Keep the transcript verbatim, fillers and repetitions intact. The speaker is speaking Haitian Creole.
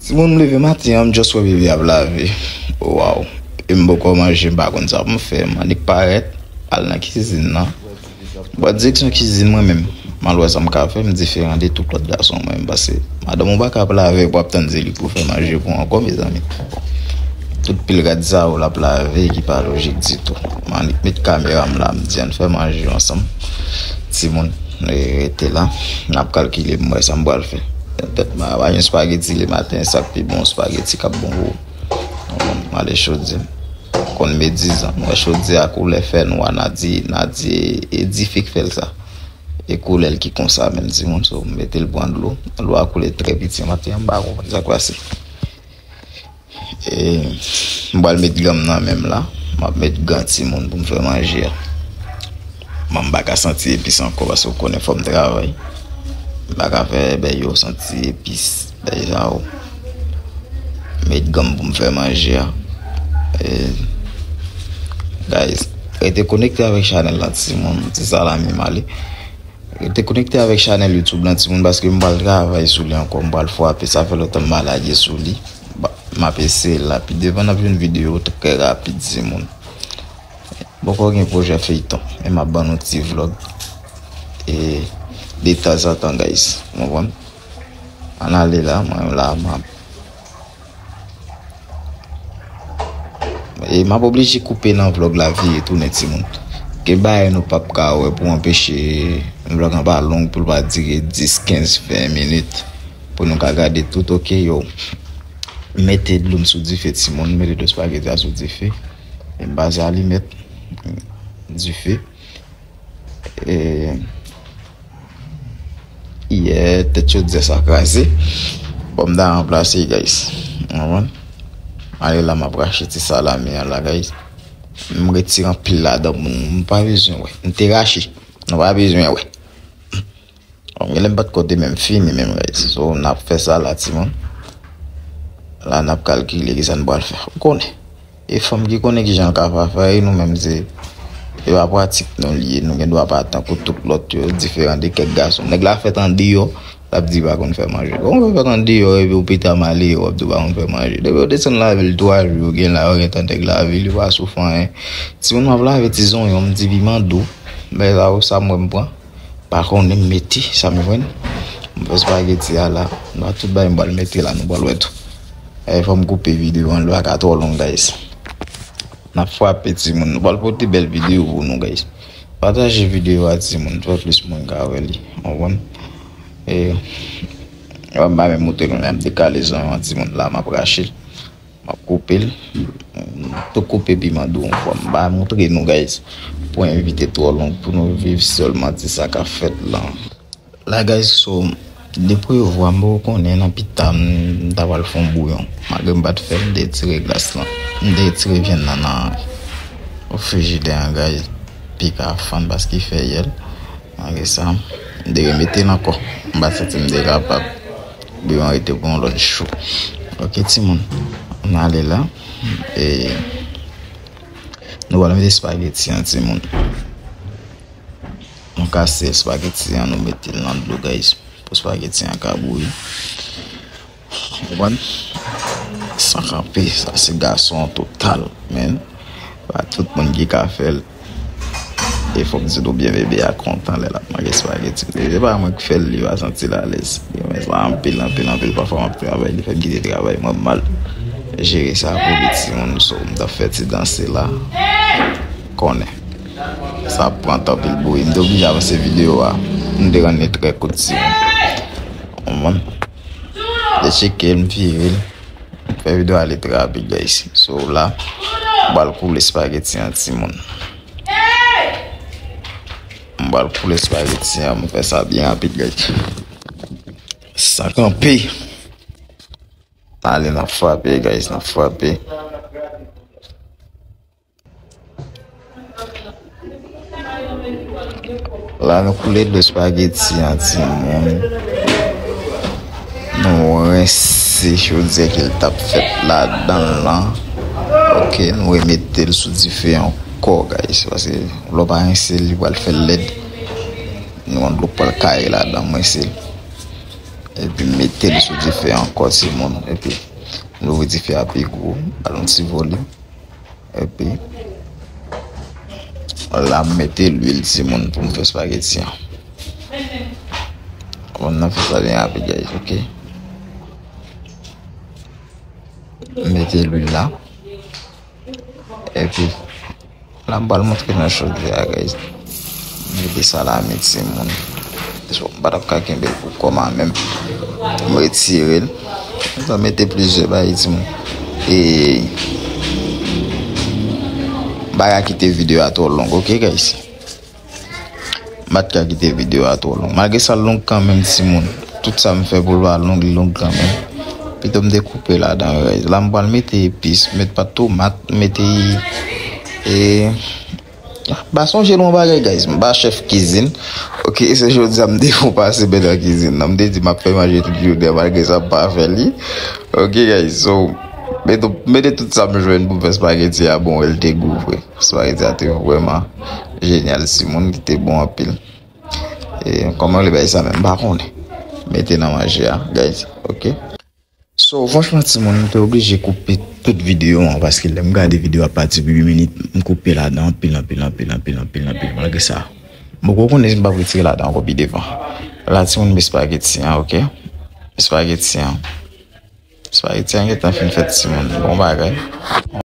Timoun, m leve maten an, m just wè bebe ap lave. Waw. E m poko manje, m pa konn sa pou m fè. M annik parèt, al nan kizin nan. Bon, direksyon kizin mwen menm. M al wè sa m ka fè, m diferan de tout lòt gason mwen menm, paske madanm ou pa ka ap lave pou ap tann se li pou fè manje pou ou ankò, mezanmi. Tout pil rad sa yo l ap lave ki pa lojik ditou. M annik met kamera m la, m di ann fè manje yo ansanm. Timoun, e, rete la. N ap kalkile, m wè sa m pral fè. Nan tèt mwen, pa gen espageti le maten, sa k pi bon, espageti k ap bon pou ou. M ale chodyè. Konn medizan. M wè chodyè a koulè fè nwa, n a di, n a di, e dife k fè l sa. E koulè l ki konsa menm, timoun. So, m mete l pran dlo. Dlo a koule trè piti maten an, m pa konprann sa k pase. E, m pral met granm nan menm la. M ap met gran timoun pou m fè manje a. Mwen, m pa ka santi epis ankò paske w konnen fò m travay. M pa ka fè bèy yo santi epis, bèy sa yo. Met granm pou m fè manje a. E, guys, rete konekte avèk chanèl la, timoun. Ti salami m ale. Rete konekte avèk chanèl YouTube lan, timoun, paske m pral travay sou li ankò. M pral frape, sa fè lontan m pa lage sou li. Ba, m ap eseye l la. Pi devan, n ap jwenn videyo trè rapid, timoun. Poko gen pwojè feyton, men m ap ban nou ti vlòg. E, de tanzantan, guys. Ou konprann? Ann ale la, mwen la, m ap, e, m ap oblije koupe nan vlòg la, vire tounen, timoun. Gen bagay nou p ap ka wè pou anpeche vlòg an pa long, pou l pa dire dis, kenz, ven minit. Pou nou ka gade tout, oke, yo. Mete dlo m sou dife, timoun. Mete dlo espageti a sou dife. E m pase alimèt dife. E, yè, tèt chodyè sa kraze. Bon, m ta ranplase, guys. Ou konprann? Ale la, m ap rache ti salami an la, guys. M retire anpil ladan pou nou. M pa bezwen wè. M te rache. Nou pa bezwen wè. Bon, genlè m pa t ko te menm fini menm, guys. So, n ap fè sa la, timoun. La, n ap kalkile kisa n pral fè. Ou konnen. E fanm ki konnen kijan l ka fè afè, e nou menm se, e pa pratik nou li ye, nou gen dwa pa tankou tout lòt yo, diferan de kèk gason. Nèg la fèt andeyò, l ap di pa konn fè manje. Kòman w fè fèt andeyò, epi w pita malere, w ap di w pa konn fè manje. Depi w desann lavil twa jou, w gen la, w gen tan nèg lavil, yo pa soufri anyen. Timoun, m ap lave ti zonyon, m ti piman dou, men la, sa m wè m pran. Pa konnen m mete sa m jwenn. M fè espageti a la. Nou a tout bagay m pral mete la, nou pral wè tou. E fò m koupe videyo an, li pa ka twò long, guys. N ap frape, timoun. Nou pral pote bèl videyo pou nou, guys. Pataje videyo a, timoun. Fè plis moun ka wè li. Ou konprann? E, m pa menm montre nou, men m dekale zonyon an, timoun, la, m ap rache l. M ap koupe l. M tou koupe piman dou yon fwa. M pa montre nou, guys, pou envite twò long, pou nou viv sèlman ti sa k ap fèt lan. La, guys, so, depi w vwa m poko konnen nan pita, m, m ta pral fè yon bouyon. Malgre m pa t fè l, m te retire glas lan. M te retire vyann nan nan frijidè an, guys. Pi ka fann paske fè yè l. Malgre sa, m te remete l ankò. M pa t santi m te kapab. Bouyon rete pou yon lòt jou. Oke, timoun. Ann ale la. E nou pral mete espageti an, timoun. Nou kase espageti an, nou mete l nan dlo, guys. Pou espageti an ka bouyi. Ou konprann? San kanpe, sa se gason total, men. Pa tout moun ki ka fè l. E fòk di nou byen, bebe a kontan lè l ap manje espageti. E se pa mwen k fè l, li pa santi l alèz. Li renmen sa anpil, anpil, anpil. Pafwa m ap travay, li fè m kite travay, mwen m mal jere sa pou li, timoun. So, m t ap fè ti danse la. Konnen. Sa ap pran tan pou l bouyi. M te oblije avanse videyo a. M te rann li trè kout, timoun. Ou konprann? Te tcheke l, m vire l. Fè videyo a ale trè rapid, guys. So, la, m pral koule espageti an, timoun. M pral koule espageti an, m fè sa byen rapid, guys. San kanpe. Ale, n ap frape, guys, n ap frape. La, nou koule dlo espageti an, timoun. Nou rense chodyè ke l t ap fèt ladan l lan. Oke, nou remete l sou dife ankò, guys. Paske lè w pa rense l, li pral fè l lèd. Nou pran dlo k pral kaye ladan, m rense l. Epi m mete l sou dife ankò, timoun. Epi m louvri dife a pi gwo, ba l yon ti volim. Epi la, m mete lwil, timoun, pou m fè espageti an. Bon, n ap fè sa byen rapid, guys, ok? M mete lwil la. Epi la, m pral montre nan chodyè a, guys. M mete salami, timoun. So, m pa t ap ka kenbe l pou kò m a menm. M retire l. M mete plizyè bagay, timoun. E m pa ka kite videyo a twò long, ok, guys? M pa t ka kite videyo a twò long. Malgre sa long kanmenm, timoun. Tout sa m fè pou l pa long, li long kanmenm. Pito m te koupe ladan, guys. La, m pral mete epis, m met pat tomat, m mete, e, m pa sonje non bagay, guys. M pa chèf kizin. Ok, se jodi a m te fon pase bèt an kizin nan. M te di m ap fè manje tout jounen, malgre sa m pa fè li. Ok, guys, so, mete, mete tout sa m jwenn pou m fè espageti a, bon, el te gou vre. Espageti a te vrèman jenyal, timoun, li te bon anpil. E kòman yo le bay sa menm, m pa konnen. Mete nan manje a, guys, ok? So, franchman, timoun, m te oblije koupe tout videyo an, paske lè m gade videyo a pati pou uit minit, m koupe ladan anpil, anpil, anpil, anpil, anpil, anpil. Malgre sa, m poko konnen si m p ap retire ladan ankò pi devan. La, timoun, m espageti an, ok? Espageti an. Espageti an gentan fin fèt, timoun. Bon bagay.